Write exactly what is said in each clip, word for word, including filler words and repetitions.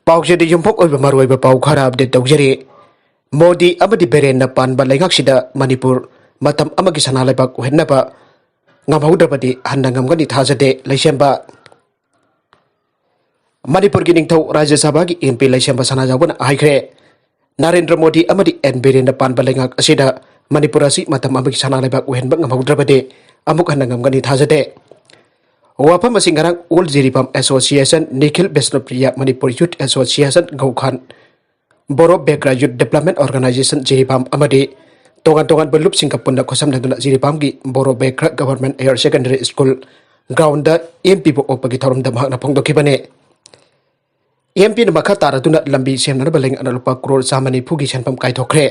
ꯄꯥꯎꯆꯦꯗ ꯌꯨꯝꯐꯝ ꯑꯣꯏꯕ ꯃꯔꯨꯑꯣꯏꯕ ꯄꯥꯎ ꯈꯔ ꯑꯞꯗꯦꯠ ꯇꯧꯖꯔꯤ꯫ ꯃꯣꯗꯤ ꯑꯃꯗꯤ ꯕꯤꯔꯦꯟꯅ ꯄꯥꯟꯕ ꯂꯩꯉꯥꯛꯁꯤꯗ ꯃꯅꯤꯄꯨꯔ ꯃꯇꯝ ꯑꯃꯒꯤ ꯁꯅꯥ ꯂꯩꯕꯥꯛ ꯑꯣꯏꯍꯟꯅꯕ ꯉꯝꯍꯧꯗ꯭ꯔꯕꯗꯤ ꯍꯟꯅ ꯉꯝꯒꯅꯤ ꯊꯥꯖꯗꯦ ꯂꯩꯁꯦꯝꯕ꯫ ꯃꯅꯤꯄꯨꯔꯒꯤ ꯅꯤꯡꯊꯧ ꯔꯥꯖ꯭ꯌ ꯁꯚꯥꯒꯤ ꯑꯦꯝ ꯄꯤ ꯂꯩꯁꯦꯝꯕ ꯁꯅꯥꯖꯥꯎꯕꯅ ꯍꯥꯏꯈ꯭ꯔꯦ, ꯅꯔꯦꯟꯗ꯭ꯔ ꯃꯣꯗꯤ ꯑꯃꯗꯤ ꯑꯦꯟ ꯕꯤꯔꯦꯟꯅ ꯄꯥꯟꯕ ꯂꯩꯉꯥꯛ ꯑꯁꯤꯗ ꯃꯅꯤꯄꯨꯔ ꯑꯁꯤ ꯃꯇꯝ ꯑꯃꯒꯤ ꯁꯅꯥ ꯂꯩꯕꯥꯛ ꯑꯣꯏꯍꯟꯕ ꯉꯝꯍꯧꯗ꯭ꯔꯕꯗꯤ ꯑꯃꯨꯛ ꯍꯟꯅ ꯉꯝꯒꯅꯤ ꯊꯥꯖꯗꯦ꯫ ꯋꯥꯐꯝ ꯑꯁꯤ ꯉꯔꯥꯡ all Jiribam association, Nikhil Bishnupriya Manipur youth association ꯒꯧꯈꯥꯟ, Boro Begra youth development organisation Jiribam ꯑꯃꯗꯤ ꯇꯣꯉꯥꯟ ꯇꯣꯉꯥꯟꯕ ꯂꯨꯞꯁꯤꯡꯒ ꯄꯨꯟꯅ ꯈꯣꯠꯁꯝꯅꯗꯨꯅ ꯖꯤꯔꯤꯕꯥꯝꯒꯤ Boro Begra government higher secondary school ground M ꯄꯤꯕꯨ ꯑꯣꯛꯄꯒꯤ ꯊꯧꯔꯝꯗ ꯃꯍꯥꯛꯅ ꯐꯣꯡꯗꯣꯛꯈꯤꯕꯅꯤ꯫ ꯑꯦꯝ ꯄꯤꯅ ꯃꯈꯥ ꯇꯥꯔꯗꯨꯅ ꯂꯝꯕꯤ ꯁꯦꯝꯅꯅꯕ ꯂꯩꯉꯥꯛꯅ ꯂꯨꯄꯥ ꯀ꯭ꯔꯣꯔ ꯆꯥꯝꯃ ꯅꯤꯐꯨꯒꯤ ꯁꯦꯟꯐꯝ ꯀꯥꯏꯊꯣꯛꯈ꯭ꯔꯦ꯫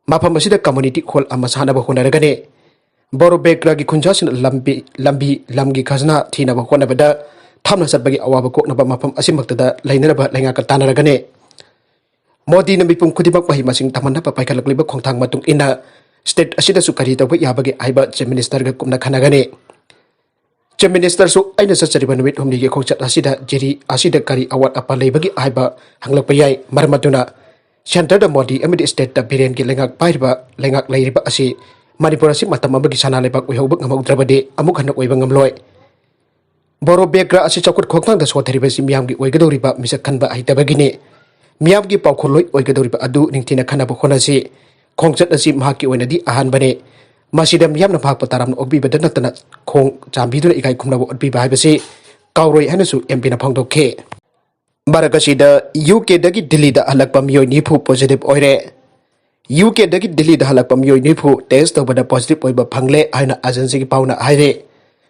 ꯃꯐꯝ ꯑꯁꯤꯗ ꯀꯝꯃꯨꯅꯤꯇꯤ ꯍꯣꯜ ꯑꯃ ꯁꯥꯅꯕ ꯍꯣꯠꯅꯔꯒꯅꯤ꯫ ꯕꯣꯔꯣ ꯕꯦꯒ꯭ꯔꯥꯒꯤ ꯈꯨꯟꯖꯥꯁꯤꯡꯅ ꯂꯝꯕꯤ, ꯂꯝꯕꯤ, ꯂꯝꯒꯤ ꯈꯖꯅꯥ ꯊꯤꯅꯕ ꯍꯣꯠꯅꯕꯗ ꯊꯝꯅ ꯆꯠꯄꯒꯤ ꯑꯋꯥꯕ ꯀꯣꯛꯅꯕ ꯃꯐꯝ ꯑꯁꯤꯃꯛꯇꯗ ꯂꯩꯅꯅꯕ ꯂꯩꯉꯥꯛꯀ ꯇꯥꯟꯅꯔꯒꯅꯤ꯫ ꯃꯣꯗꯤꯅ ꯃꯤꯄꯨꯝ ꯈꯨꯗꯤꯡꯃꯛ ꯃꯍꯩ ꯃꯁꯤꯡ ꯇꯝꯍꯟꯅꯕ ꯄꯥꯏꯈꯠꯂꯛꯂꯤꯕ ꯈꯣꯡꯊꯥꯡ ꯃꯇꯨꯡ ꯏꯟꯅ ꯁ꯭ꯇꯦꯠ ꯑꯁꯤꯗꯁꯨ ꯀꯔꯤ ꯇꯧꯕ ꯌꯥꯕꯒꯦ ꯍꯥꯏꯕ ꯆꯤꯐ ꯃꯤꯅꯤꯁꯇꯔꯒ ꯀꯨꯞꯅ ꯈꯟꯅꯒꯅꯤ꯫ ꯆꯤꯐ ꯃꯤꯅꯤꯁꯇꯔꯁꯨ ꯑꯩꯅ ꯆꯠꯆꯔꯤꯕ ꯅꯨꯃꯤꯠ ꯍꯨꯝꯅꯤꯒꯤ ꯈꯣꯡꯆꯠ ꯑꯁꯤꯗ ꯖꯤꯔꯤ ꯑꯁꯤꯗ ꯀꯔꯤ ꯑꯋꯥꯠ ꯑꯄꯥ ꯂꯩꯕꯒꯦ ꯍꯥꯏꯕ ꯍꯪꯂꯛꯄ ꯌꯥꯏ꯫ ꯃꯔꯝ ꯑꯗꯨꯅ ꯁꯦꯟꯇꯔꯗ ꯃꯣꯗꯤ ꯑꯃꯗꯤ ꯁ꯭ꯇꯦꯠꯇ ꯕꯤꯔꯦꯟꯒꯤ ꯂꯩꯉꯥꯛ ꯄꯥꯏꯔꯤꯕ, ꯂꯩꯉꯥꯛ ꯂꯩꯔꯤꯕ ꯑꯁꯤ ꯃꯅꯤꯄꯨꯔ ꯑꯁꯤ ꯃꯇꯝ ꯑꯃꯒꯤ ꯁꯅꯥ ꯂꯩꯕꯥꯛ ꯑꯣꯏꯍꯧꯕ ꯉꯝꯍꯧꯗ꯭ꯔꯕꯗꯤ ꯑꯃꯨꯛ ꯍꯟꯅ ꯑꯣꯏꯕ ꯉꯝꯂꯣꯏ꯫ ꯕꯣꯔꯣ ꯕꯦꯒ꯭ꯔꯥ ꯑꯁꯤ ꯆꯥꯎꯈꯠ ꯈꯣꯡꯊꯥꯡꯗ ꯁꯣꯠꯊꯔꯤꯕꯁꯤ ꯃꯤꯌꯥꯝꯒꯤ ꯑꯣꯏꯒꯗꯧꯔꯤꯕ ꯃꯤꯁꯛ ꯈꯟꯕ ꯍꯩꯇꯕꯒꯤꯅꯤ꯫ ꯃꯤꯌꯥꯝꯒꯤ ꯄꯥꯎꯈꯣꯜꯂꯣꯏ ꯑꯣꯏꯒꯗꯧꯔꯤꯕ ꯑꯗꯨ ꯅꯤꯡꯊꯤꯅ ꯈꯟꯅꯕ ꯍꯣꯠꯅꯁꯤ꯫ ꯈꯣꯡꯆꯠ ꯑꯁꯤ ꯃꯍꯥꯛꯀꯤ ꯑꯣꯏꯅꯗꯤ ꯑꯍꯥꯟꯕꯅꯤ꯫ ꯃꯁꯤꯗ ꯃꯤꯌꯥꯝꯅ ꯃꯍꯥꯛꯄꯨ ꯇꯔꯥꯝꯅ ꯑꯣꯛꯄꯤꯕꯗ ꯅꯠꯇꯅ ꯈꯣꯡ ꯆꯥꯝꯕꯤꯗꯨꯅ ꯏꯀꯥꯏ ꯈꯨꯝꯅꯕ ꯎꯠꯄꯤꯕ ꯍꯥꯏꯕꯁꯤ ꯀꯥꯎꯔꯣꯏ ꯍꯥꯏꯅꯁꯨ ꯑꯦꯝ ꯄꯤꯅ ꯐꯣꯡꯗꯣꯛꯈꯤ꯫ ꯃꯔꯛ ꯑꯁꯤꯗ ꯌꯨ ꯀꯦꯗꯒꯤ ꯗꯤꯜꯂꯤꯗ ꯍꯜꯂꯛꯄ ꯃꯤꯑꯣꯏ ꯅꯤꯐꯨ ꯄꯣꯖꯤꯇꯤꯚ ꯑꯣꯏꯔꯦ꯫ ꯌꯨ ꯀꯦꯗꯒꯤ ꯗꯤꯜꯂꯤꯗ ꯍꯜꯂꯛꯄ ꯃꯤꯑꯣꯏ ꯅꯤꯐꯨ ꯇꯦꯁ ꯇꯧꯕꯗ ꯄꯣꯖꯤꯇꯤꯚ ꯑꯣꯏꯕ ꯐꯪꯂꯦ ꯍꯥꯏꯅ ꯑꯦꯖꯦꯟꯁꯤꯒꯤ ꯄꯥꯎꯅ ꯍꯥꯏꯔꯦ꯫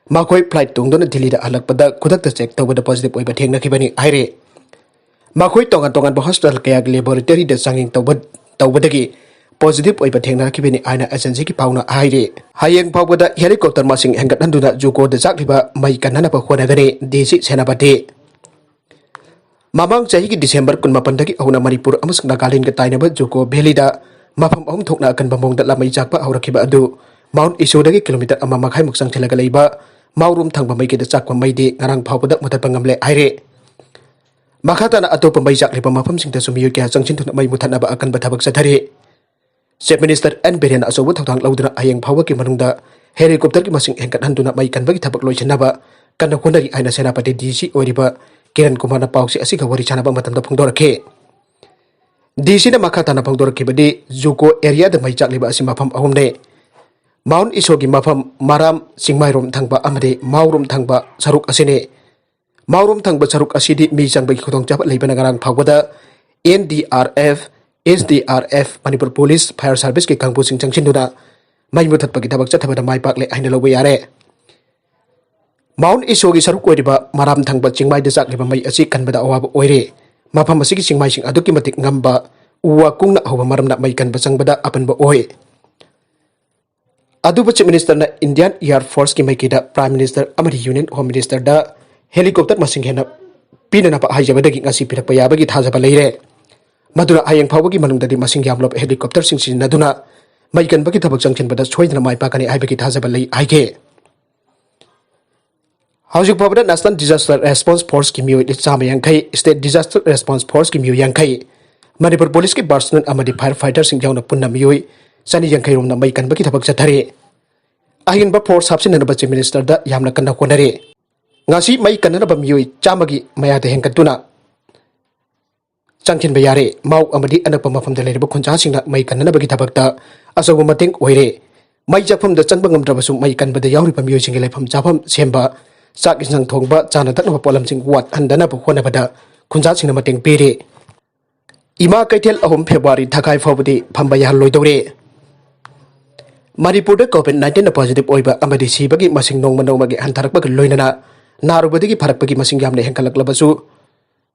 ꯃꯈꯣꯏ ꯐ꯭ꯂꯥꯏꯠ ꯇꯣꯡꯗꯨꯅ ꯗꯤꯜꯂꯤꯗ ꯍꯜꯂꯛꯄꯗ ꯈꯨꯗꯛꯇ ꯆꯦꯛ ꯇꯧꯕꯗ ꯄꯣꯖꯤꯇꯤꯚ ꯑꯣꯏꯕ ꯊꯦꯡꯅꯈꯤꯕꯅꯤ ꯍꯥꯏꯔꯦ꯫ ꯃꯈꯣꯏ ꯇꯣꯉꯥꯟ ꯇꯣꯉꯥꯟꯕ ꯍꯣꯁꯄꯤꯇꯥꯜ ꯀꯌꯥꯒꯤ ꯂꯦꯕꯣꯔꯦꯇꯔꯤꯗ ꯆꯥꯡꯌꯦꯡ ꯇꯧꯕ, ꯇꯧꯕꯗꯒꯤ ꯄꯣꯖꯤꯇꯤꯚ ꯑꯣꯏꯕ ꯊꯦꯡꯅꯔꯛꯈꯤꯕꯅꯤ ꯍꯥꯏꯅ ꯑꯦꯖꯦꯟꯁꯤꯒꯤ ꯄꯥꯎꯅ ꯍꯥꯏꯔꯤ꯫ ꯍꯌꯦꯡ ꯐꯥꯎꯕꯗ ꯍꯦꯂꯤꯀꯣꯞꯇꯔ ꯃꯁꯤꯡ ꯍꯦꯟꯒꯠꯍꯟꯗꯨꯅ ꯖꯨꯀꯣꯗ ꯆꯥꯛꯂꯤꯕ ꯃꯩ ꯀꯟꯅꯅꯕ ꯍꯣꯠꯅꯒꯅꯤ, ꯗꯤ ꯁꯤ ꯁꯦꯅꯥꯄꯇꯤ꯫ ꯃꯃꯥꯡ ꯆꯍꯤꯒꯤ ꯗꯤꯁꯦꯝꯕꯔ ꯀꯨꯟꯃꯥꯄꯟꯗꯒꯤ ꯍꯧꯅ ꯃꯅꯤꯄꯨꯔ ꯑꯃꯁꯨꯡ ꯅꯥꯒꯥꯂꯦꯟꯒ ꯇꯥꯏꯅꯕ ꯖꯨꯀꯣ ꯚꯦꯂꯤꯗ ꯃꯐꯝ ꯑꯍꯨꯝ ꯊꯣꯛꯅ ꯑꯀꯟꯕ ꯃꯑꯣꯡꯗ ꯂꯥꯃꯩ ꯆꯥꯛꯄ ꯍꯧꯔꯛꯈꯤꯕ ꯑꯗꯨ ꯃꯥꯎꯟꯠ ꯏꯁꯣꯗꯒꯤ ꯀꯤꯂꯣꯃꯤꯇꯔ ꯑꯃ ꯃꯈꯥꯏꯃꯨꯛ ꯆꯪꯁꯤꯜꯂꯒ ꯂꯩꯕ ꯃꯥꯎꯔꯨꯝ ꯊꯪꯕ ꯃꯥꯏꯀꯩꯗ ꯆꯥꯛꯄ ꯃꯩꯗꯤ ꯉꯔꯥꯡ ꯐꯥꯎꯕꯗ ꯃꯨꯊꯠꯄ ꯉꯝꯂꯦ ꯍꯥꯏꯔꯦ꯫ ꯃꯈꯥ ꯇꯥꯅ ꯑꯇꯣꯞꯄ ꯃꯩ ꯆꯥꯛꯂꯤꯕ ꯃꯐꯝꯁꯤꯡꯗꯁꯨ ꯃꯤꯑꯣꯏ ꯀꯌꯥ ꯆꯪꯁꯤꯟꯗꯨꯅ ꯃꯩ ꯃꯨꯊꯠꯅꯕ ꯑꯀꯟꯕ ꯊꯕꯛ ꯆꯠꯊꯔꯤ꯫ Chief Minister ꯑꯦꯟ ꯕꯤꯔꯦꯟꯅ ꯑꯆꯧꯕ ꯊꯧꯗꯥꯡ ꯂꯧꯗꯨꯅ ꯍꯌꯦꯡ ꯐꯥꯎꯕꯒꯤ ꯃꯅꯨꯡꯗ helicopterꯒꯤ ꯃꯁꯤꯡ ꯍꯦꯟꯒꯠꯍꯟꯗꯨꯅ ꯃꯩ ꯀꯟꯕꯒꯤ ꯊꯕꯛ ꯂꯣꯏꯁꯤꯟꯅꯕ ꯀꯟꯅ ꯍꯣꯠꯅꯔꯤ ꯍꯥꯏꯅ ꯁꯦꯅꯥꯄꯇꯤ ꯗꯤ ꯁꯤ ꯑꯣꯏꯔꯤꯕ ꯀꯤꯔꯟ ꯀꯨꯃꯥꯔꯅ ꯄꯥꯎꯆꯦ ꯑꯁꯤꯒ ꯋꯥꯔꯤ ꯁꯥꯟꯅꯕ ꯃꯇꯝꯗ ꯐꯣꯡꯗꯣꯔꯛꯈꯤ꯫ ꯗꯤ ꯁꯤꯅ ꯃꯈꯥ ꯇꯥꯅ ꯐꯣꯡꯗꯣꯔꯛꯈꯤꯕꯗꯤ, ꯖꯨꯀꯣ areaꯗ ꯃꯩ ꯆꯥꯛꯂꯤꯕ ꯑꯁꯤ ꯃꯐꯝ ꯑꯍꯨꯝꯅꯤ꯫ Mount ꯏꯁꯣꯒꯤ ꯃꯐꯝ ꯃꯔꯥꯝ ꯆꯤꯡꯃꯥꯏꯔꯣꯝ ꯊꯪꯕ ꯑꯃꯗꯤ ꯃꯥꯎꯔꯣꯝ ꯊꯪꯕ ꯁꯔꯨꯛ ꯑꯁꯤꯅꯤ꯫ ꯃꯥꯎꯔꯣꯝ ꯊꯪꯕ ꯁꯔꯨꯛ ꯑꯁꯤꯗꯤ ꯃꯤ ꯆꯪꯕꯒꯤ ꯈꯨꯗꯣꯡꯆꯥꯕ ꯂꯩꯕꯅ ꯉꯔꯥꯡ ꯐꯥꯎꯕꯗ N D R F, S D R F, Manipur police, fire serviceꯀꯤ ꯀꯥꯡꯕꯨꯁꯤꯡ ꯆꯪꯁꯤꯟꯗꯨꯅ ꯃꯩ ꯃꯨꯊꯠꯄꯒꯤ ꯊꯕꯛ ꯆꯠꯊꯕꯗ ꯃꯥꯏ ꯄꯥꯛꯂꯦ ꯍꯥꯏꯅ ꯂꯧꯕ ꯌꯥꯔꯦ꯫ Mount ꯏꯁꯣꯒꯤ ꯁꯔꯨꯛ ꯑꯣꯏꯔꯤꯕ ꯃꯔꯥꯝ ꯊꯪꯕ ꯆꯤꯡꯃꯥꯏꯗ ꯆꯥꯛꯂꯤꯕ ꯃꯩ ꯑꯁꯤ ꯀꯟꯕꯗ ꯑꯋꯥꯕ ꯑꯣꯏꯔꯦ꯫ ꯃꯐꯝ ꯑꯁꯤꯒꯤ ꯆꯤꯡꯃꯥꯏꯁꯤꯡ ꯑꯗꯨꯛꯀꯤ ꯃꯇꯤꯛ ꯉꯝꯕ, ꯎ ꯋꯥ ꯀꯨꯡꯅ ꯍꯧꯕ ꯃꯔꯝꯅ ꯃꯩ ꯀꯟꯕ ꯆꯪꯕꯗ ꯑꯄꯟꯕ ꯑꯣꯏ꯫ ꯑꯗꯨꯕꯨ Chief Ministerꯅ Indian Air Forceꯀꯤ ꯃꯥꯏꯀꯩꯗ Prime Minister ꯑꯃꯗꯤ Union Home Ministerꯗ helicopter ꯃꯁꯤꯡ ꯍꯦꯟꯅ ꯄꯤꯅꯅꯕ ꯍꯥꯏꯖꯕꯗꯒꯤ ꯉꯁꯤ ꯄꯤꯔꯛꯄ ꯌꯥꯕꯒꯤ ꯊꯥꯖꯕ ꯂꯩꯔꯦ꯫ ꯃꯗꯨꯅ ꯍꯌꯦꯡ ꯐꯥꯎꯕꯒꯤ ꯃꯅꯨꯡꯗꯗꯤ ꯃꯁꯤꯡ ꯌꯥꯝꯂꯕ helicopterꯁꯤꯡ ꯁꯤꯖꯤꯟꯅꯗꯨꯅ ꯃꯩ ꯀꯟꯕꯒꯤ ꯊꯕꯛ ꯆꯪꯁꯤꯟꯕꯗ ꯁꯣꯏꯗꯅ ꯃꯥꯏ ꯄꯥꯛꯀꯅꯤ ꯍꯥꯏꯕꯒꯤ ꯊꯥꯖꯕ ꯂꯩ ꯍꯥꯏꯈꯤ꯫ ꯍꯧꯖꯤꯛ ꯐꯥꯎꯕꯗ National Disaster Response Forceꯀꯤ ꯃꯤꯑꯣꯏ ꯆꯥꯝꯃ ꯌꯥꯡꯈꯩ, State Disaster Response Forceꯀꯤ ꯃꯤꯑꯣꯏ ꯌꯥꯡꯈꯩ, ꯃꯅꯤꯄꯨꯔ ꯄꯨꯂꯤꯁꯀꯤ personnel ꯑꯃꯗꯤ fire fighterꯁꯤꯡ ꯌꯥꯎꯅ ꯄꯨꯟꯅ ꯃꯤꯑꯣꯏ ꯆꯅꯤ ꯌꯥꯡꯈꯩ ꯔꯣꯝꯅ ꯃꯩ ꯀꯟꯕꯒꯤ ꯊꯕꯛ ꯆꯠꯊꯔꯤ꯫ ꯑꯍꯦꯟꯕ force ꯍꯥꯞꯆꯤꯟꯅꯅꯕ Chief Ministerꯗ ꯌꯥꯝꯅ ꯀꯟꯅ ꯍꯣꯠꯅꯔꯤ꯫ ꯉꯁꯤ ꯃꯩ ꯀꯟꯅꯅꯕ ꯃꯤꯑꯣꯏ ꯆꯥꯝꯃꯒꯤ ꯃꯌꯥꯗ ꯍꯦꯟꯒꯠꯇꯨꯅ ꯆꯪꯁꯤꯟꯕ ꯌꯥꯔꯦ꯫ ꯃꯥꯎ ꯑꯃꯗꯤ ꯑꯅꯛꯄ ꯃꯐꯝꯗ ꯂꯩꯔꯤꯕ ꯈꯨꯟꯖꯥꯁꯤꯡꯅ ꯃꯩ ꯀꯟꯅꯅꯕꯒꯤ ꯊꯕꯛꯇ ꯑꯆꯧꯕ ꯃꯇꯦꯡ ꯑꯣꯏꯔꯦ꯫ ꯃꯩ ꯆꯥꯛꯐꯝꯗ ꯆꯪꯕ ꯉꯝꯗ꯭ꯔꯕꯁꯨ ꯃꯩ ꯀꯟꯕꯗ ꯌꯥꯎꯔꯤꯕ ꯃꯤꯑꯣꯏꯁꯤꯡꯒꯤ ꯂꯩꯐꯝ ꯆꯥꯐꯝ ꯁꯦꯝꯕ, ꯆꯥꯛ ꯏꯟꯁꯥꯡ ꯊꯣꯡꯕ, ꯆꯥꯅ ꯊꯛꯅꯕ ꯄꯣꯠꯂꯝꯁꯤꯡ ꯋꯥꯠꯍꯟꯗꯅꯕ ꯍꯣꯠꯅꯕꯗ ꯈꯨꯟꯖꯥꯁꯤꯡꯅ ꯃꯇꯦꯡ ꯄꯤꯔꯤ꯫ ꯏꯃꯥ ꯀꯩꯊꯦꯜ ꯑꯍꯨꯝ February ꯊꯥꯈꯥꯏ ꯐꯥꯎꯕꯗꯤ ꯐꯝꯕ ꯌꯥꯍꯜꯂꯣꯏꯗꯧꯔꯦ꯫ ꯃꯅꯤꯄꯨꯔꯗ COVID nineteenꯅ positive ꯑꯣꯏꯕ ꯑꯃꯗꯤ ꯁꯤꯕꯒꯤ ꯃꯁꯤꯡ ꯅꯣꯡꯃ ꯅꯣꯡꯃꯒꯤ ꯍꯟꯊꯔꯛꯄꯒ ꯂꯣꯏꯅꯅ ꯅꯥꯔꯨꯕꯗꯒꯤ ꯐꯔꯛꯄꯒꯤ ꯃꯁꯤꯡ ꯌꯥꯝꯅ ꯍꯦꯟꯒꯠꯂꯛꯂꯕꯁꯨ,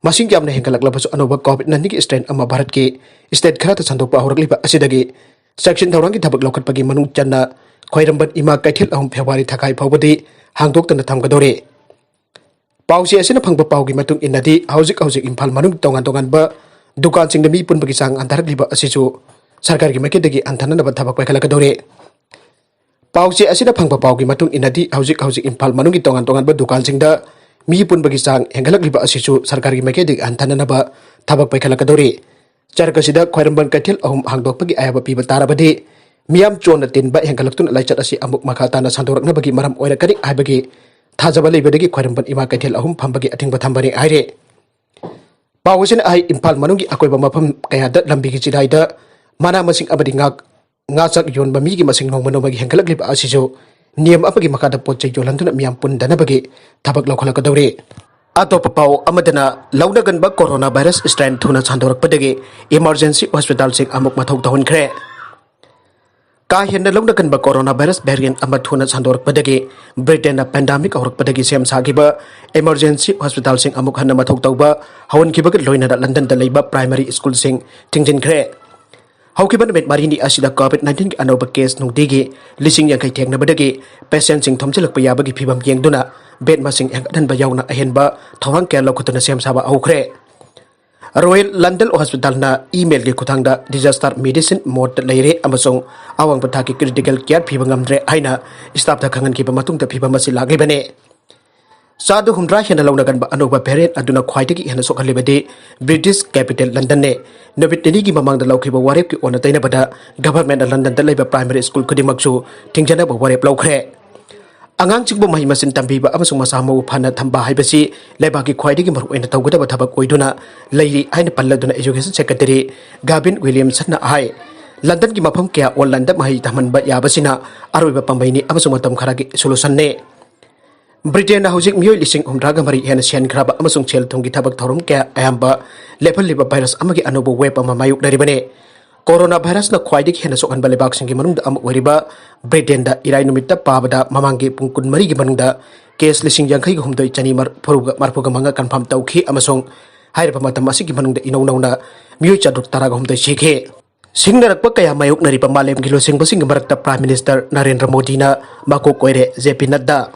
ꯃꯁꯤꯡ ꯌꯥꯝꯅ ꯍꯦꯟꯒꯠꯂꯛꯂꯕꯁꯨ ꯑꯅꯧꯕ COVID nineteenꯒꯤ strain ꯑꯃ ꯚꯥꯔꯠꯀꯤ state ꯈꯔꯗ ꯁꯟꯗꯣꯛꯄ ꯍꯧꯔꯛꯂꯤꯕ ꯑꯁꯤꯗꯒꯤ ꯆꯦꯛꯁꯤꯟ ꯊꯧꯔꯥꯡꯒꯤ ꯊꯕꯛ ꯂꯧꯈꯠꯄꯒꯤ ꯃꯅꯨꯡ ꯆꯟꯅ ꯈ꯭ꯋꯥꯏꯔꯝꯕꯟ ꯏꯃꯥ ꯀꯩꯊꯦꯜ ꯑꯍꯨꯝ February ꯊꯥꯈꯥꯏ ꯐꯥꯎꯕꯗꯤ ꯍꯥꯡꯗꯣꯛꯇꯅ ꯊꯝꯒꯗꯧꯔꯤ꯫ ꯄꯥꯎꯆꯦ ꯑꯁꯤꯅ ꯐꯪꯕ ꯄꯥꯎꯒꯤ ꯃꯇꯨꯡ ꯏꯟꯅꯗꯤ ꯍꯧꯖꯤꯛ ꯍꯧꯖꯤꯛ ꯏꯝꯐꯥꯜ ꯃꯅꯨꯡ ꯇꯣꯉꯥꯟ ꯇꯣꯉꯥꯟꯕ ꯗꯨꯀꯥꯟꯁꯤꯡꯗ ꯃꯤ ꯄꯨꯟꯕꯒꯤ ꯆꯥꯡ ꯍꯟꯊꯔꯛꯂꯤꯕ ꯑꯁꯤꯁꯨ ꯁꯔꯀꯥꯔꯒꯤ ꯃꯥꯏꯀꯩꯗꯒꯤ ꯍꯟꯊꯅꯅꯕ ꯊꯕꯛ ꯄꯥꯏꯈꯠꯂꯛꯀꯗꯧꯔꯤ꯫ ꯄꯥꯎꯆꯦ ꯑꯁꯤꯅ ꯐꯪꯕ ꯄꯥꯎꯒꯤ ꯃꯇꯨꯡ ꯏꯟꯅꯗꯤ ꯍꯧꯖꯤꯛ ꯍꯧꯖꯤꯛ ꯏꯝꯐꯥꯜ ꯃꯅꯨꯡꯒꯤ ꯇꯣꯉꯥꯟ ꯇꯣꯉꯥꯟꯕ ꯗꯨꯀꯥꯟꯁꯤꯡꯗ ꯃꯤ ꯄꯨꯟꯕꯒꯤ ꯆꯥꯡ ꯍꯦꯟꯒꯠꯂꯛꯂꯤꯕ ꯑꯁꯤꯁꯨ ꯁꯔꯀꯥꯔꯒꯤ ꯃꯥꯏꯀꯩꯗꯒꯤ ꯍꯟꯊꯅꯅꯕ ꯊꯕꯛ ꯄꯥꯏꯈꯠꯂꯛꯀꯗꯧꯔꯤ꯫ ꯆꯔꯛ ꯑꯁꯤꯗ ꯈ꯭ꯋꯥꯏꯔꯝꯕꯟ ꯀꯩꯊꯦꯜ ꯑꯍꯨꯝ ꯍꯥꯡꯗꯣꯛꯄꯒꯤ ꯑꯌꯥꯕ ꯄꯤꯕ ꯇꯥꯔꯕꯗꯤ, ꯃꯤꯌꯥꯝ ꯆꯣꯟꯅ ꯇꯤꯟꯕ ꯍꯦꯟꯒꯠꯂꯛꯇꯨꯅ ꯂꯥꯏꯆꯠ ꯑꯁꯤ ꯑꯃꯨꯛ ꯃꯈꯥ ꯇꯥꯅ ꯁꯟꯗꯣꯔꯛꯅꯕꯒꯤ ꯃꯔꯝ ꯑꯣꯏꯔꯛꯀꯅꯤ ꯍꯥꯏꯕꯒꯤ ꯊꯥꯖꯕ ꯂꯩꯕꯗꯒꯤ ꯈ꯭ꯋꯥꯏꯔꯝꯕꯟ ꯏꯃꯥ ꯀꯩꯊꯦꯜ ꯑꯍꯨꯝ ꯐꯝꯕꯒꯤ ꯑꯊꯤꯡꯕ ꯊꯝꯕꯅꯤ ꯍꯥꯏꯔꯤ꯫ ꯄꯥꯎ ꯑꯁꯤꯅ ꯍꯥꯏ, ꯏꯝꯐꯥꯜ ꯃꯅꯨꯡꯒꯤ ꯑꯀꯣꯏꯕ ꯃꯐꯝ ꯀꯌꯥꯗ ꯂꯝꯕꯤꯒꯤ ꯆꯤꯗꯥꯏꯗ ꯃꯅꯥ ꯃꯁꯤꯡ ꯑꯃꯗꯤ ꯉꯥ, ꯉꯥ ꯆꯥꯛ ꯌꯣꯟꯕ ꯃꯤꯒꯤ ꯃꯁꯤꯡ ꯅꯣꯡꯃ ꯅꯣꯡꯃꯒꯤ ꯍꯦꯟꯒꯠꯂꯛꯂꯤꯕ ꯑꯁꯤꯁꯨ ꯅꯤꯌꯝ ꯑꯃꯒꯤ ꯃꯈꯥꯗ ꯄꯣꯠ ꯆꯩ ꯌꯣꯜꯍꯟꯗꯨꯅ ꯃꯤꯌꯥꯝ ꯄꯨꯟꯗꯅꯕꯒꯤ ꯊꯕꯛ ꯂꯧꯈꯠꯂꯛꯀꯗꯧꯔꯤ꯫ ꯑꯇꯣꯞꯄ ꯄꯥꯎ ꯑꯃꯗꯅ, ꯂꯧꯅꯒꯟꯕ corona virus strain ꯊꯨꯅ ꯁꯟꯗꯣꯔꯛꯄꯗꯒꯤ emergency hospitalꯁꯤꯡ ꯑꯃꯨꯛ ꯃꯊꯧ ꯇꯧꯍꯟꯈ꯭ꯔꯦ꯫ ꯀꯥ ꯍꯦꯟꯅ ꯂꯧꯅꯒꯟꯕ corona virus variant ꯑꯃ ꯊꯨꯅ ꯁꯟꯗꯣꯔꯛꯄꯗꯒꯤ ꯕ꯭ꯔꯤꯇꯦꯟꯅ pandemic ꯍꯧꯔꯛꯄꯗꯒꯤ ꯁꯦꯝ ꯁꯥꯈꯤꯕ emergency hospitalꯁꯤꯡ ꯑꯃꯨꯛ ꯍꯟꯅ ꯃꯊꯧ ꯇꯧꯕ ꯍꯧꯍꯟꯈꯤꯕꯒ ꯂꯣꯏꯅꯅ ꯂꯟꯗꯟꯗ ꯂꯩꯕ primary schoolꯁꯤꯡ ꯊꯤꯡꯖꯤꯟꯈ꯭ꯔꯦ꯫ ꯍꯧꯈꯤꯕ ꯅꯨꯃꯤꯠ ꯃꯔꯤꯅꯤ ꯑꯁꯤꯗ COVID nineteenꯒꯤ ꯑꯅꯧꯕ case ꯅꯨꯡꯇꯤꯒꯤ ꯂꯤꯁꯤꯡ ꯌꯥꯡꯈꯩ ꯊꯦꯡꯅꯕꯗꯒꯤ patientꯁꯤꯡ ꯊꯣꯝꯖꯤꯜꯂꯛꯄ ꯌꯥꯕꯒꯤ ꯐꯤꯕꯝ ꯌꯦꯡꯗꯨꯅ bed ꯃꯁꯤꯡ ꯍꯦꯟꯒꯠꯍꯟꯕ ꯌꯥꯎꯅ ꯑꯍꯦꯟꯕ ꯊꯧꯔꯥꯡ ꯀꯌꯥ ꯂꯧꯈꯠꯇꯨꯅ ꯁꯦꯝ ꯁꯥꯕ ꯍꯧꯈ꯭ꯔꯦ꯫ Royal London Hospitalꯅ emailꯒꯤ ꯈꯨꯠꯊꯥꯡꯗ disaster medicine modeꯇ ꯂꯩꯔꯦ ꯑꯃꯁꯨꯡ ꯑꯋꯥꯡꯕ ꯊꯥꯛꯀꯤ critical care ꯄꯤꯕ ꯉꯝꯗ꯭ꯔꯦ ꯍꯥꯏꯅ staffꯇ ꯈꯪꯍꯟꯈꯤꯕ ꯃꯇꯨꯡꯗ ꯐꯤꯕꯝ ꯑꯁꯤ ꯂꯥꯛꯂꯤꯕꯅꯤ꯫ ꯆꯥꯗ ꯍꯨꯝꯗ꯭ꯔꯥ ꯍꯦꯟꯅ ꯂꯧꯅꯒꯟꯕ ꯑꯅꯧꯕ variant ꯑꯗꯨꯅ ꯈ꯭ꯋꯥꯏꯗꯒꯤ ꯍꯦꯟꯅ ꯁꯣꯛꯍꯜꯂꯤꯕꯗꯤ British capital Londonꯅꯤ꯫ ꯅꯨꯃꯤꯠ ꯅꯤꯅꯤꯒꯤ ꯃꯃꯥꯡꯗ ꯂꯧꯈꯤꯕ ꯋꯥꯔꯦꯞꯀꯤ ꯑꯣꯟꯅ ꯇꯩꯅꯕꯗ governmentꯅ Londonꯗ ꯂꯩꯕ primary school ꯈꯨꯗꯤꯡꯃꯛꯁꯨ ꯊꯤꯡꯖꯅꯕ ꯋꯥꯔꯦꯞ ꯂꯧꯈ꯭ꯔꯦ꯫ ꯑꯉꯥꯡꯁꯤꯡꯕꯨ ꯃꯍꯩ ꯃꯁꯤꯡ ꯇꯝꯕꯤꯕ ꯑꯃꯁꯨꯡ ꯃꯁꯥ ꯃꯎ ꯐꯅ ꯊꯝꯕ ꯍꯥꯏꯕꯁꯤ ꯂꯩꯕꯥꯛꯀꯤ ꯈ꯭ꯋꯥꯏꯗꯒꯤ ꯃꯔꯨꯑꯣꯏꯅ ꯇꯧꯒꯗꯕ ꯊꯕꯛ ꯑꯣꯏꯗꯨꯅ ꯂꯩꯔꯤ ꯍꯥꯏꯅ ꯄꯜꯂꯗꯨꯅ Education Secretary Gavin Williamsonꯅ ꯍꯥꯏ, Londonꯒꯤ ꯃꯐꯝ ꯀꯌꯥ onlineꯗ ꯃꯍꯩ ꯇꯝꯍꯟꯕ ꯌꯥꯕꯁꯤꯅ ꯑꯔꯣꯏꯕ ꯄꯥꯝꯕꯩꯅꯤ ꯑꯃꯁꯨꯡ ꯃꯇꯝ ꯈꯔꯒꯤ solutionꯅꯤ꯫ ꯕ꯭ꯔꯤꯇꯦꯟꯅ ꯍꯧꯖꯤꯛ ꯃꯤꯑꯣꯏ ꯂꯤꯁꯤꯡ ꯍꯨꯝꯗ꯭ꯔꯥꯒ ꯃꯔꯤ ꯍꯦꯟꯅ ꯁꯤꯍꯟꯈ꯭ꯔꯕ ꯑꯃꯁꯨꯡ ꯁꯦꯜ ꯊꯨꯝꯒꯤ ꯊꯕꯛ ꯊꯧꯔꯝ ꯀꯌꯥ ꯑꯌꯥꯝꯕ ꯂꯦꯞꯍꯜꯂꯤꯕ virus ꯑꯃꯒꯤ ꯑꯅꯧꯕ wave ꯑꯃ ꯃꯥꯌꯣꯛꯅꯔꯤꯕꯅꯤ꯫ Corona virusꯅ ꯈ꯭ꯋꯥꯏꯗꯒꯤ ꯍꯦꯟꯅ ꯁꯣꯛꯍꯟꯕ ꯂꯩꯕꯥꯛꯁꯤꯡꯒꯤ ꯃꯅꯨꯡꯗ ꯑꯃ ꯑꯣꯏꯔꯤꯕ ꯕ꯭ꯔꯤꯇꯦꯟꯗ ꯏꯔꯥꯏ ꯅꯨꯃꯤꯠꯇ ꯄꯥꯕꯗ ꯃꯃꯥꯡꯒꯤ ꯄꯨꯡ ꯀꯨꯟꯃꯔꯤꯒꯤ ꯃꯅꯨꯡꯗ case ꯂꯤꯁꯤꯡ ꯌꯥꯡꯈꯩꯒ ꯍꯨꯝꯗꯣꯏ ꯆꯅꯤ ꯃꯔꯐꯨꯒ ꯃꯉꯥ confirm ꯇꯧꯈꯤ ꯑꯃꯁꯨꯡ ꯍꯥꯏꯔꯤꯕ ꯃꯇꯝ ꯑꯁꯤꯒꯤ ꯃꯅꯨꯡꯗ ꯏꯅꯧ ꯅꯧꯅ ꯃꯤꯑꯣꯏ ꯆꯥꯇ꯭ꯔꯨꯛ ꯇꯔꯥꯒ ꯍꯨꯝꯗꯣꯏ ꯁꯤꯈꯤ꯫ ꯁꯤꯡꯅꯔꯛꯄ ꯀꯌꯥ ꯃꯥꯌꯣꯛꯅꯔꯤꯕ ꯃꯥꯂꯦꯝꯒꯤ ꯂꯨꯆꯤꯡꯕꯁꯤꯡꯒꯤ ꯃꯔꯛꯇ Prime Minister ꯅꯔꯦꯟꯗ꯭ꯔ ꯃꯣꯗꯤꯅ ꯃꯀꯣꯛ ꯑꯣꯏꯔꯦ ꯖꯦ ꯄꯤ ꯅꯗ꯭ꯗꯥ꯫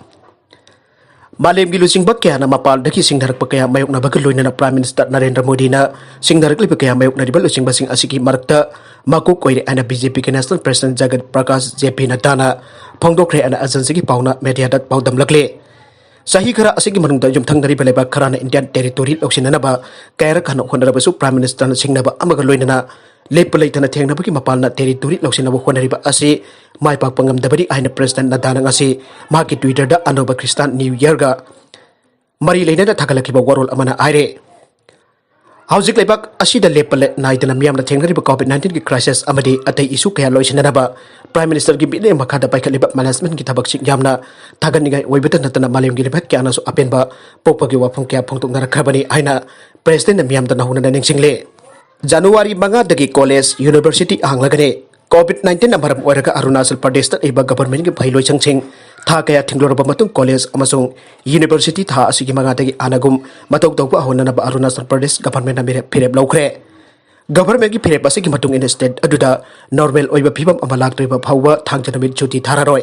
ꯃꯥꯂꯦꯝꯒꯤ ꯂꯨꯆꯤꯡꯕ ꯀꯌꯥꯅ ꯃꯄꯥꯟꯗꯒꯤ ꯁꯤꯡꯅꯔꯛꯄ ꯀꯌꯥ ꯃꯥꯌꯣꯛꯅꯕꯒ ꯂꯣꯏꯅꯅ Prime Minister ꯅꯔꯦꯟꯗ꯭ꯔ ꯃꯣꯗꯤꯅ ꯁꯤꯡꯅꯔꯛꯂꯤꯕ ꯀꯌꯥ ꯃꯥꯌꯣꯛꯅꯔꯤꯕ ꯂꯨꯆꯤꯡꯕꯁꯤꯡ ꯑꯁꯤꯒꯤ ꯃꯔꯛꯇ ꯃꯀꯣꯛ ꯑꯣꯏꯔꯦ ꯍꯥꯏꯅ ꯕꯤ ꯖꯦ ꯄꯤꯒꯤ National President ꯖꯒꯠ ꯄ꯭ꯔꯀꯥꯁ ꯖꯦ ꯄꯤ ꯅꯗ꯭ꯗꯥꯅ ꯐꯣꯡꯗꯣꯛꯈ꯭ꯔꯦ ꯍꯥꯏꯅ ꯑꯦꯖꯦꯟꯁꯤꯒꯤ ꯄꯥꯎꯅ ꯃꯦꯗꯤꯌꯥꯗ ꯄꯥꯎꯗꯝꯂꯛꯂꯤ꯫ ꯆꯍꯤ ꯈꯔ ꯑꯁꯤꯒꯤ ꯃꯅꯨꯡꯗ ꯌꯨꯝꯊꯪꯅꯔꯤꯕ ꯂꯩꯕꯥꯛ ꯈꯔꯅ Indian territory ꯂꯧꯁꯤꯟꯅꯅꯕ ꯀꯌꯥꯔꯛ ꯍꯟꯅ ꯍꯣꯠꯅꯔꯕꯁꯨ Prime Minister ꯅ ꯁꯤꯡꯅꯕ ꯑꯃꯒ ꯂꯣꯏꯅꯅ ꯂꯦꯞꯄ ꯂꯩꯇꯅ ꯊꯦꯡꯅꯕꯒꯤ ꯃꯄꯥꯟꯅ territory ꯂꯧꯁꯤꯟꯅꯕ ꯍꯣꯠꯅꯔꯤꯕ ꯑꯁꯤ ꯃꯥꯏ ꯄꯥꯛꯄ ꯉꯝꯗꯕꯅꯤ ꯍꯥꯏꯅ President ꯅꯗꯥꯅ ꯉꯁꯤ ꯃꯍꯥꯛꯀꯤ Twitter ꯗ ꯑꯅꯧꯕ Christian New Year ꯒ ꯃꯔꯤ ꯂꯩꯅꯅ ꯊꯥꯒꯠꯂꯛꯈꯤꯕ ꯋꯥꯔꯣꯜ ꯑꯃꯅ ꯍꯥꯏꯔꯦ꯫ ꯍꯧꯖꯤꯛ ꯂꯩꯕꯥꯛ ꯑꯁꯤꯗ ꯂꯦꯞꯄ ꯂꯦ-, ꯅꯥꯏꯗꯅ ꯃꯤꯌꯥꯝꯅ ꯊꯦꯡꯅꯔꯤꯕ COVID nineteen ꯒꯤ crisis ꯑꯃꯗꯤ ꯑꯇꯩ issue ꯀꯌꯥ ꯂꯣꯏꯁꯤꯟꯅꯅꯕ Prime Minister ꯒꯤ ꯃꯤꯠꯌꯦꯡ ꯃꯈꯥꯗ ꯄꯥꯏꯈꯠꯂꯤꯕ management ꯀꯤ ꯊꯕꯛꯁꯤꯡ ꯌꯥꯝꯅ ꯊꯥꯒꯠꯅꯤꯡꯉꯥꯏ ꯑꯣꯏꯕꯇ ꯅꯠꯇꯅ ꯃꯥꯂꯦꯝꯒꯤ ꯂꯩꯕꯥꯛ ꯀꯌꯥꯅꯁꯨ ꯑꯄꯦꯟꯕ ꯄꯣꯛꯄꯒꯤ ꯋꯥꯐꯝ ꯀꯌꯥ ꯐꯣꯡꯗꯣꯛꯅꯔꯛꯈ꯭ꯔꯕꯅꯤ ꯍꯥꯏꯅ President ꯅ ꯃꯤꯌꯥꯝꯗ ꯅꯧꯍꯧꯅꯅ ꯅꯤꯡꯁꯤꯡꯂꯦ꯫ January ꯃꯉꯥꯗꯒꯤ college, university ꯍꯥꯡꯂꯒꯅꯤ꯫ COVID nineteen ꯅ ꯃꯔꯝ ꯑꯣꯏꯔꯒ ꯑꯔꯨꯅꯥꯆꯜ ꯄ꯭ꯔꯗꯦꯁꯇ ꯂꯩꯕ government ꯀꯤ ꯃꯍꯩꯂꯣꯏꯁꯪꯁꯤꯡ ꯊꯥ ꯀꯌꯥ ꯊꯤꯡꯂꯨꯔꯕ ꯃꯇꯨꯡ college ꯑꯃꯁꯨꯡ university ꯊꯥ ꯑꯁꯤꯒꯤ ꯃꯉꯥꯗꯒꯤ ꯍꯥꯟꯅꯒꯨꯝ ꯃꯇꯧ ꯇꯧꯕ ꯍꯧꯅꯅꯕ ꯑꯔꯨꯅꯥꯆꯜ ꯄ꯭ꯔꯗꯦꯁ government ꯅ ꯃꯤꯔꯦꯞ, ꯐꯤꯔꯦꯞ ꯂꯧꯈ꯭ꯔꯦ꯫ Government ꯀꯤ ꯐꯤꯔꯦꯞ ꯑꯁꯤꯒꯤ ꯃꯇꯨꯡ ꯏꯟꯅ state ꯑꯗꯨꯗ normal ꯑꯣꯏꯕ ꯐꯤꯕꯝ ꯑꯃ ꯂꯥꯛꯇ꯭ꯔꯤꯕ ꯐꯥꯎꯕ ꯊꯥꯡꯖ ꯅꯨꯃꯤꯠ ꯁꯨꯇꯤ ꯊꯥꯔꯔꯣꯏ꯫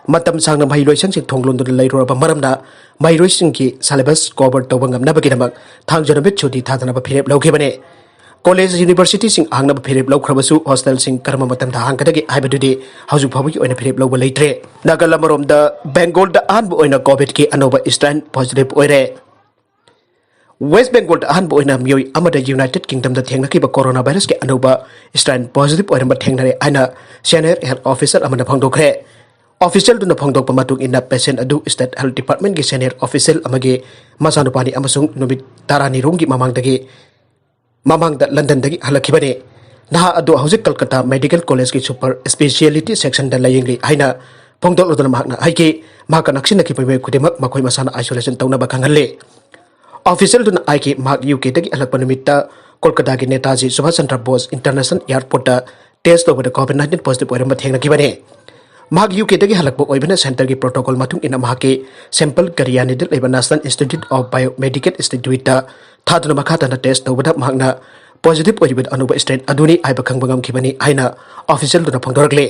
ꯃꯇꯝ ꯁꯥꯡꯅ ꯃꯍꯩꯂꯣꯏꯁꯪꯁꯤꯡ ꯊꯣꯡ ꯂꯣꯟꯗꯨꯅ ꯂꯩꯔꯨꯔꯕ ꯃꯔꯝꯅ ꯃꯍꯩꯔꯣꯏꯁꯤꯡꯒꯤ syllabus cover ꯇꯧꯕ ꯉꯝꯅꯕꯒꯤꯗꯃꯛ ꯊꯥꯡꯖ ꯅꯨꯃꯤꯠ ꯁꯨꯇꯤ ꯊꯥꯗꯅꯕ ꯐꯤꯔꯦꯞ ꯂꯧꯈꯤꯕꯅꯤ꯫ College, university ꯁꯤꯡ ꯍꯥꯡꯅꯕ ꯐꯤꯔꯦꯞ ꯂꯧꯈ꯭ꯔꯕꯁꯨ hostel ꯁꯤꯡ ꯀꯔꯝꯕ ꯃꯇꯝꯗ ꯍꯥꯡꯒꯗꯒꯦ ꯍꯥꯏꯕꯗꯨꯗꯤ ꯍꯧꯖꯤꯛ ꯐꯥꯎꯕꯒꯤ ꯑꯣꯏꯅ ꯐꯤꯔꯦꯞ ꯂꯧꯕ ꯂꯩꯇ꯭ꯔꯦ꯫ ꯅꯥꯒꯜ ꯑꯃꯔꯣꯝꯗ, Bengal ꯗ ꯑꯍꯥꯟꯕ ꯑꯣꯏꯅ COVID ꯀꯤ ꯑꯅꯧꯕ strain positive ꯑꯣꯏꯔꯦ꯫ West Bengal ꯗ ꯑꯍꯥꯟꯕ ꯑꯣꯏꯅ ꯃꯤꯑꯣꯏ ꯑꯃꯗ United Kingdom ꯗ ꯊꯦꯡꯅꯈꯤꯕ corona virus ꯀꯤ ꯑꯅꯧꯕ strain positive ꯑꯣꯏꯔꯝꯕ ꯊꯦꯡꯅꯔꯦ ꯍꯥꯏꯅ senior health officer ꯑꯃꯅ ꯐꯣꯡꯗꯣꯛꯈ꯭ꯔꯦ꯫ Official ꯗꯨꯅ ꯐꯣꯡꯗꯣꯛꯄ ꯃꯇꯨꯡ ꯏꯟꯅ, patient ꯑꯗꯨ state health department ꯀꯤ senior official ꯑꯃꯒꯤ ꯃꯆꯥꯅꯨꯄꯥꯅꯤ ꯑꯃꯁꯨꯡ ꯅꯨꯃꯤꯠ ꯇꯔꯥꯅꯤ ꯔꯣꯝꯒꯤ ꯃꯃꯥꯡꯗꯒꯤ, ꯃꯃꯥꯡꯗ London ꯗꯒꯤ ꯍꯜꯂꯛꯈꯤꯕꯅꯤ꯫ ꯅꯍꯥ ꯑꯗꯨ ꯍꯧꯖꯤꯛ Kolkata Medical College ꯀꯤ super speciality section ꯗ ꯂꯥꯌꯦꯡꯂꯤ ꯍꯥꯏꯅ ꯐꯣꯡꯗꯣꯛꯂꯗꯨꯅ ꯃꯍꯥꯛꯅ ꯍꯥꯏꯈꯤ, ꯃꯍꯥꯛꯀ ꯅꯛꯁꯤꯟꯅꯈꯤꯕ ꯃꯤꯑꯣꯏ ꯈꯨꯗꯤꯡꯃꯛ ꯃꯈꯣꯏ ꯃꯁꯥꯅ isolation ꯇꯧꯅꯕ ꯈꯪꯍꯜꯂꯤ꯫ Official ꯗꯨꯅ ꯍꯥꯏꯈꯤ, ꯃꯍꯥꯛ UK ꯗꯒꯤ ꯍꯜꯂꯛꯄ ꯅꯨꯃꯤꯠꯇ ꯀꯣꯜꯀꯇꯥꯒꯤ ꯅꯦꯇꯥꯖꯤ ꯁꯨꯚꯥꯁ ꯆꯟꯗ꯭ꯔ ꯕꯣꯁ International Airport ꯇ test ꯇꯧꯕꯗ COVID nineteen positive ꯑꯣꯏꯔꯝꯕ ꯊꯦꯡꯅꯈꯤꯕꯅꯤ꯫ ꯃꯍꯥꯛ UK ꯗꯒꯤ ꯍꯜꯂꯛꯄ ꯑꯣꯏꯕꯅ, center ꯒꯤ protocol ꯃꯇꯨꯡ ꯏꯟꯅ ꯃꯍꯥꯛꯀꯤ sample ꯒꯔꯤꯌꯥꯅꯤꯗ ꯂꯩꯕ National Institute of Biomedical Institute ꯇ ꯊꯥꯗꯨꯅ ꯃꯈꯥ ꯇꯥꯅ test ꯇꯧꯕꯗ ꯃꯍꯥꯛꯅ positive ꯑꯣꯏꯔꯤꯕ ꯑꯅꯧꯕ strain ꯑꯗꯨꯅꯤ ꯍꯥꯏꯕ ꯈꯪꯕ ꯉꯝꯈꯤꯕꯅꯤ ꯍꯥꯏꯅ official ꯗꯨꯅ ꯐꯣꯡꯗꯣꯔꯛꯂꯤ꯫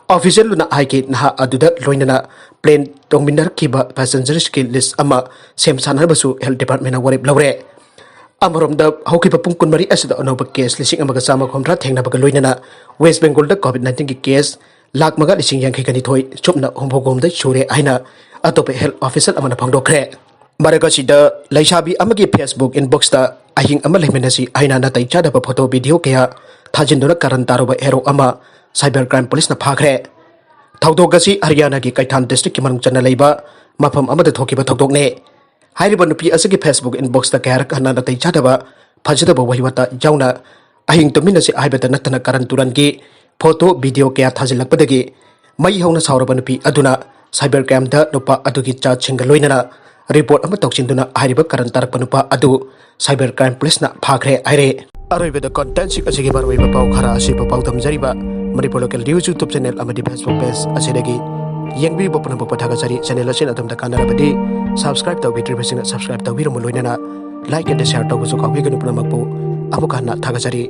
Official ꯗꯨꯅ ꯍꯥꯏꯈꯤ, ꯅꯍꯥ ꯑꯗꯨꯗ ꯂꯣꯏꯅꯅ plane ꯇꯣꯡꯃꯤꯟꯅꯔꯛꯈꯤꯕ passengers ꯀꯤ list ꯑꯃ ꯁꯦꯝ ꯁꯥꯅꯕꯁꯨ health department ꯅ ꯋꯥꯔꯦꯞ ꯂꯧꯔꯦ꯫ ꯑꯃꯔꯣꯝꯗ, ꯍꯧꯈꯤꯕ ꯄꯨꯡ ꯀꯨꯟꯃꯔꯤ ꯑꯁꯤꯗ ꯑꯅꯧꯕ case ꯂꯤꯁꯤꯡ ꯑꯃꯒ ꯆꯥꯝꯃ ꯍꯨꯝꯗ꯭ꯔꯥ ꯊꯦꯡꯅꯕꯒ ꯂꯣꯏꯅꯅ West Bengal ꯗ COVID nineteen ꯒꯤ case ꯂꯥꯈ ꯃꯉꯥ ꯂꯤꯁꯤꯡ ꯌꯥꯡꯈꯩꯒ ꯅꯤꯊꯣꯏ ꯁꯨꯞꯅ ꯍꯨꯝꯐꯨ ꯍꯨꯝꯗꯣꯏ ꯁꯨꯔꯦ ꯍꯥꯏꯅ ꯑꯇꯣꯞꯄ health official ꯑꯃꯅ ꯐꯣꯡꯗꯣꯛꯈ꯭ꯔꯦ꯫ ꯃꯔꯛ ꯑꯁꯤꯗ ꯂꯩꯁꯥꯕꯤ ꯑꯃꯒꯤ Facebook inboxꯇ "ꯑꯍꯤꯡ ꯑꯃ ꯂꯩꯃꯤꯟꯅꯁꯤ" ꯍꯥꯏꯅ ꯅꯥꯇꯩ ꯆꯥꯗꯕ photo video ꯀꯌꯥ ꯊꯥꯖꯤꯟꯗꯨꯅ ꯀꯥꯔꯟ ꯇꯥꯔꯨꯕ ꯍꯦꯔꯣ ꯑꯃ cyber crime policeꯅ ꯐꯥꯈ꯭ꯔꯦ꯫ ꯊꯧꯗꯣꯛ ꯑꯁꯤ ꯍꯔꯤꯌꯥꯅꯥꯒꯤ ꯀꯩꯊꯥꯟ districtꯀꯤ ꯃꯅꯨꯡ ꯆꯟꯅ ꯂꯩꯕ ꯃꯐꯝ ꯑꯃꯗ ꯊꯣꯛꯈꯤꯕ ꯊꯧꯗꯣꯛꯅꯤ꯫ ꯍꯥꯏꯔꯤꯕ ꯅꯨꯄꯤ ꯑꯁꯤꯒꯤ Facebook inboxꯇ ꯀꯌꯥꯔꯛ ꯍꯟꯅ ꯅꯥꯇꯩ ꯆꯥꯗꯕ, ꯐꯖꯗꯕ ꯋꯥꯍꯩ ꯋꯥꯇꯥ ꯌꯥꯎꯅ "ꯑꯍꯤꯡ ꯇꯨꯝꯃꯤꯟꯅꯁꯤ" ꯍꯥꯏꯕꯇ ꯅꯠꯇꯅ ꯀꯥꯔꯟ ꯇꯨꯔꯟꯒꯤ photo video ꯀꯌꯥ ꯊꯥꯖꯤꯜꯂꯛꯄꯗꯒꯤ ꯃꯩ ꯍꯧꯅ ꯁꯥꯎꯔꯕ ꯅꯨꯄꯤ ꯑꯗꯨꯅ cyber crimeꯗ ꯅꯨꯄꯥ ꯑꯗꯨꯒꯤ ꯆꯥꯠꯁꯤꯡꯒ ꯂꯣꯏꯅꯅ report ꯑꯃ ꯇꯧꯁꯤꯟꯗꯨꯅ ꯍꯥꯏꯔꯤꯕ ꯀꯥꯔꯟ ꯇꯥꯔꯛꯄ ꯅꯨꯄꯥ ꯑꯗꯨ cyber crime policeꯅ ꯐꯥꯈ꯭ꯔꯦ ꯍꯥꯏꯔꯦ꯫ ꯑꯔꯣꯏꯕꯗ contentꯁꯤꯡ ꯑꯁꯤꯒꯤ ꯃꯔꯨꯑꯣꯏꯕ ꯄꯥꯎ ꯈꯔ ꯑꯁꯤꯕꯨ ꯄꯥꯎꯗꯝꯖꯔꯤꯕ Manipur Local News YouTube channel ꯑꯃꯗꯤ Facebook page ꯑꯁꯤꯗꯒꯤ ꯌꯦꯡꯕꯤꯕ ꯄꯨꯝꯅꯃꯛꯄꯨ ꯊꯥꯒꯠꯆꯔꯤ꯫ Channel ꯑꯁꯤꯅ ꯑꯗꯣꯝꯗ ꯀꯥꯟꯅꯔꯕꯗꯤ subscribe ꯇꯧꯕꯤꯗ꯭ꯔꯤꯕꯁꯤꯡꯅ subscribe ꯇꯧꯕꯤꯔꯝꯃꯨ, ꯂꯣꯏꯅꯅ like and share ꯇꯧꯕꯁꯨ ꯀꯥꯎꯕꯤꯒꯅꯨ꯫ ꯄꯨꯝꯅꯃꯛꯄꯨ ꯑꯃꯨꯛ ꯍꯟꯅ ꯊꯥꯒꯠꯆꯔꯤ꯫